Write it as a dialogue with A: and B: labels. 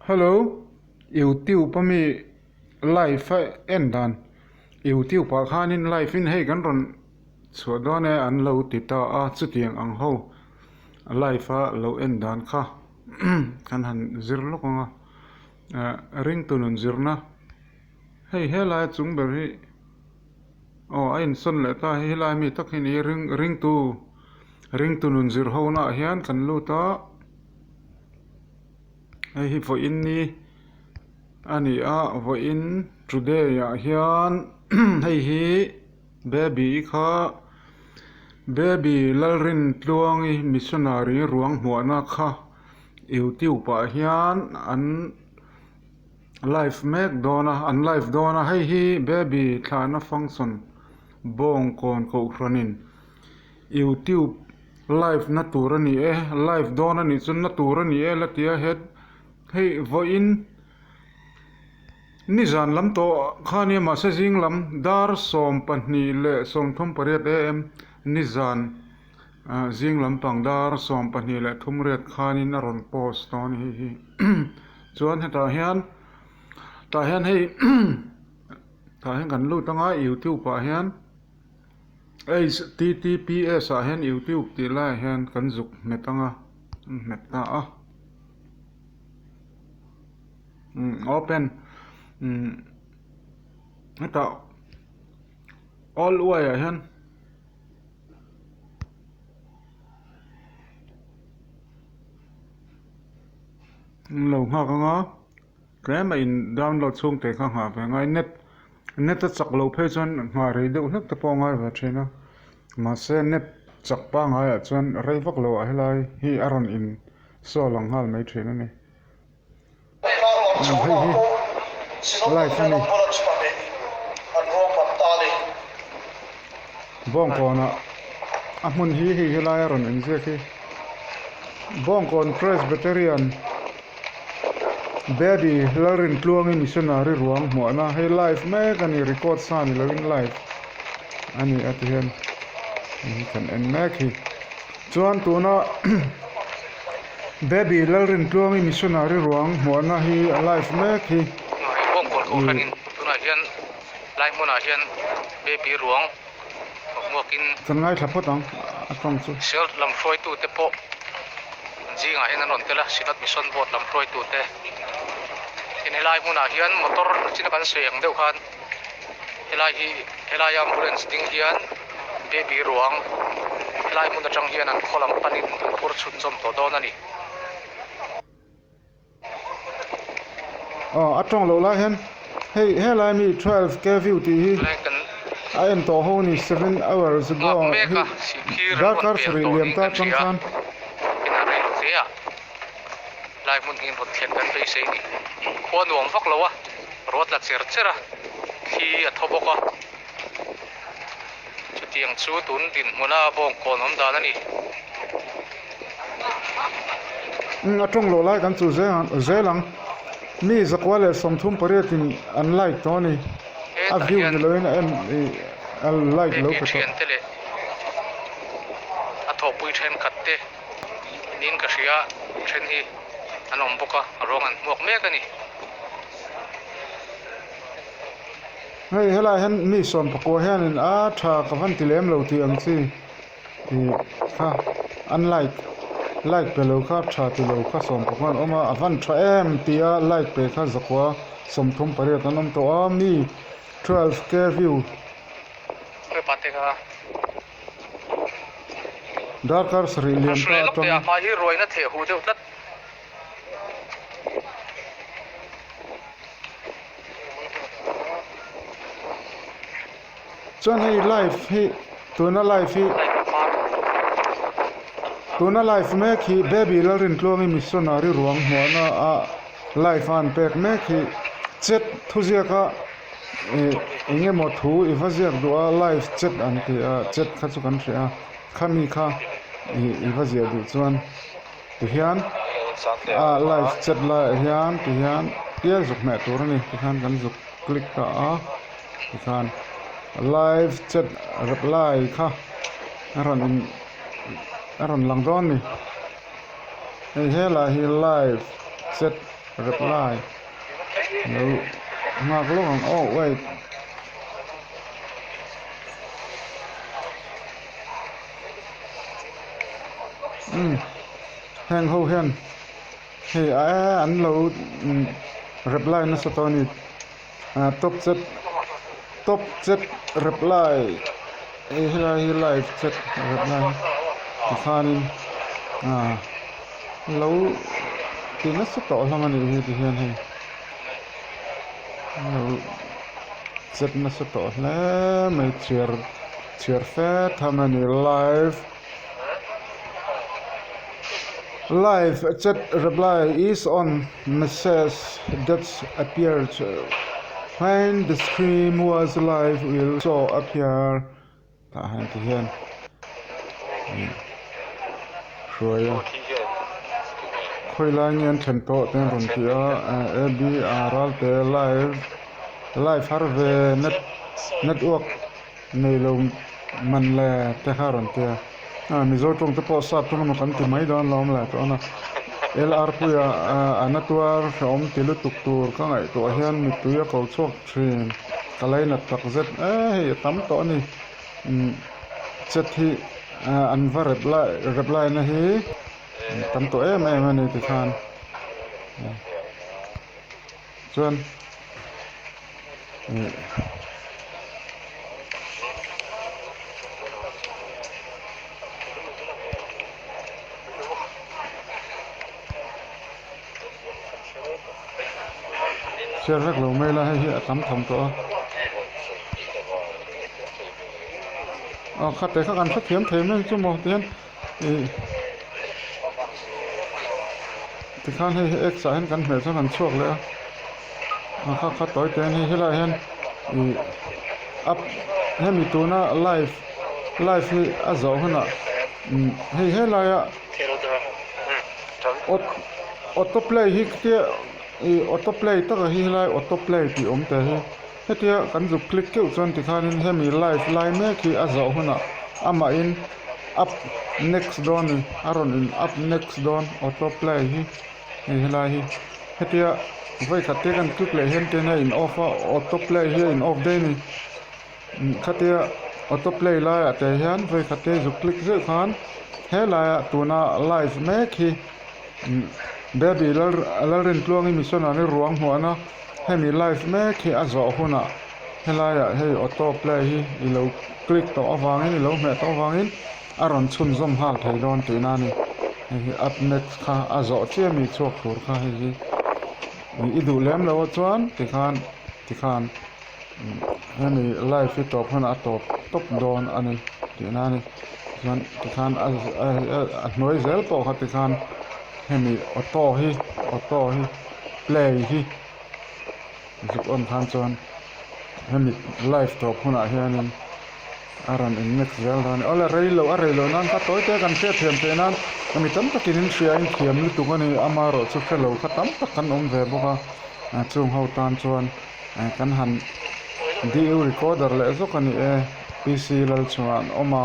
A: Hello youtube a mi live a en dan youtube ah khanin live in hei kan rawn chhuah dawn e an lo ti ta a chutiang ang ho live a lo en dan kha kan han zir lawk ang a ah ringtu nun zirna hei helai chung ber hi aw a insawn leh ta hei helai mi tak hi ni ring ringtu ringtu nun zir ho naah hian kan lut a. Hei hi vawiin ni a ni a vawiin today ah hian hei hi baby kha baby Lalrintluangi missionary ruang hmuahna kha youtube ah hian an live mek dawn a an live dawn a hei hi baby thlahna function bawngkawn kohhranin. Youtube live na tur a ni e, live dawn a nih chuan na tur a ni e la ti a het hei vawiin nizan lam tawh kha nia mahse zing lam dar 12:38 am nizan ah zing lampang dar 12:38 khanin a rawn post dawn a hei hi chuan hetah hian tah hian hei tah hian kan lut anga youtube ah hian. Https ah hian youtube tih laiah hian kan zuk hmet ang a an hmet ta a umm open umm hetah all uai ah hian an lo nghak ang a tlem a in download chhung te kha nghah ve a ngai net. Net a chak loh phei chuan nghah rei deuh hlek te pawh a ngai ve thin a, mahse net chak pangaiah chuan rei vak loh ah helai hi a rawn in saw lang nghal mai thin a ni. Hei hi live a ni. Bawngkawnah a hmun hi hei helai a rawn inziak hi Bawngkawn Presbyterian. Baby Lalrintluangi missionary ruang hmuahna hei live mek a ni record sa ni lovin live a ni a ti hian kan en mek hi chuan tuna Baby Lalrintluangi missionary ruang hmuahna hi a live mek hi.
B: Bawngkawn kohhranin tunah hian lai hmunah hian baby ruang.
A: Kan ngaithla phawt ang a tawng chu.
B: Synod lam hruaitute pawh an zingah hian an rawn tel a, Synod Mission Board lam hruaitute. Tin helai hmunah hian motor chin a kan sawi ang deuh khan helai hi helaia ambulance ding hian baby ruang helai hmun atang hian an khaw lam panin an phur chhunzawm tawh dawn a ni.
A: Aw a tawng loh lai hian hei helai mi 12 k view tih hi a en tawh ho ni 7 hours ago hi darkar sarih liam ta atang khan.
B: Lai hmun hi rawn thlen kan beisei ni khua nuam vak lo a ruat la cher cher a thli a thaw bawk a chutiang chu tun dinhmuna bawngkawn awm dan a ni.
A: Umm a tawng loh lai kan chu zel ang mi zakua leh 38 in an like tawh a ni a view ni loin a en ih a like lo pe tawh.
B: A thawhpui thenkhat te niin ka hria then hi an awm bawk a ruang an hmuak mek a ni.
A: Hei helaiah hian mi 19 hianin a tha ka van ti lem lo tih ang chi. Ih kha an like like pe lo kha tha ti lo kha 19 an awm a a van tha em tia like pe kha zakua 38 an awm tawh a mi 12 k view darkar sarih liam ta atang. Chuan hei live hi tuna live hi tuna live mek hi baby Lalrintluangi missionary ruang hmuahna a live a an pek mek hi chat thuziak a ih eng emaw thu i va ziak duh a live chat an ti a chat kha chu kan hria a khami kha ih i va ziah duh chuan tihian a live chat laiah hian tihian tial zuk hmeh tur a ni tikhan kan zuk click ta a. Tikhan live chat reply kha a rawn in a rawn lang dawn a ni. Hei helai hi live chat. reply lo nghak lawk ang aw wait. Umm heng ho hian hei eee an lo reply nasa tawh a ni top chat top chat reply hei helai hi live chat reply tikhanin ah lo ti nasa tawh hlawm a nih hi tihian hei lo chat nasa tawh hle mai chhiar chhiar fe tham a ni live live chat reply is on message that appeared when the screen was live will show appear tah hian ti hian hruai a khawi lai nge an thlen tawh te an rawn ti a a b r te live live har ve net network nei lo man le te kha a rawn ti a ah mizo tawng te pawh sap tawng emaw kan ti mai dawn alawm le tawh a L R puia a na tuar hrehawm ti lutuk tur ka ngaihtuah hian mipui a ko chhuak thin ka lainat tak zet e hei a tam tawh a ni umm chat hi an va reply reply na hi tam tawh em em a ni tikhan chuan ih chhiar vek lo mai la hei hi a tam tham tawh a aw khate kha kan hrethiam thei mai ang chu maw tihian ih tikhan hei hi x ah hian kan hmeh chuan an chhuak leh a a kha kha tawi te hian hei helaiah hian ih up hemi tuna live live hi a zawh hunah umm hei helaia auto play hi tia ih auto play taka hi helai auto play tih awm te hi hetia kan zuk click keuh chuan tikhanin hemi live lai mek hi a zawh hunah amahin up next dawn a ni a rawn in up next dawn auto play hi hei helai hi hetia vawi khat te kan click leh hian tin a in off a auto play hi a in off daih a ni khatia auto play laiah te hian vawi khat te zuk click zeuh khan helaiah tuna live mek hi baby Lalrintluangi missionary ruang hmuahna hemi live mek hi a zawh hunah helaiah hei auto play hi i lo click tawh avangin i lo hmeh tawh avangin a rawn chhunzawm nghal thei dawn tihna a ni hei hi up next kha a zawh chiah mi chhuak tur kha hei hi i duh lem loh ah chuan tikhan tikhan hemi live hi tawp hunah a tawp tawp dawn a ni tihna a ni chuan tikhan a hnuai zel pawh kha tikhan hemi auto hi auto hi play hi zuk on khan chuan hemi live tawp hunah hianin a rawn in mix zel dawn a ni awle rei loh a rei loh nan kha tawi te kan hriat thiam theih nan mi tam takin in hria in thiam lutuk a ni amaherawh chu hrelo kha tam tak kan awm ve bawk a chung ho tan chuan kan han du recorder leh zawk a ni e P C Lalchhuan awm a.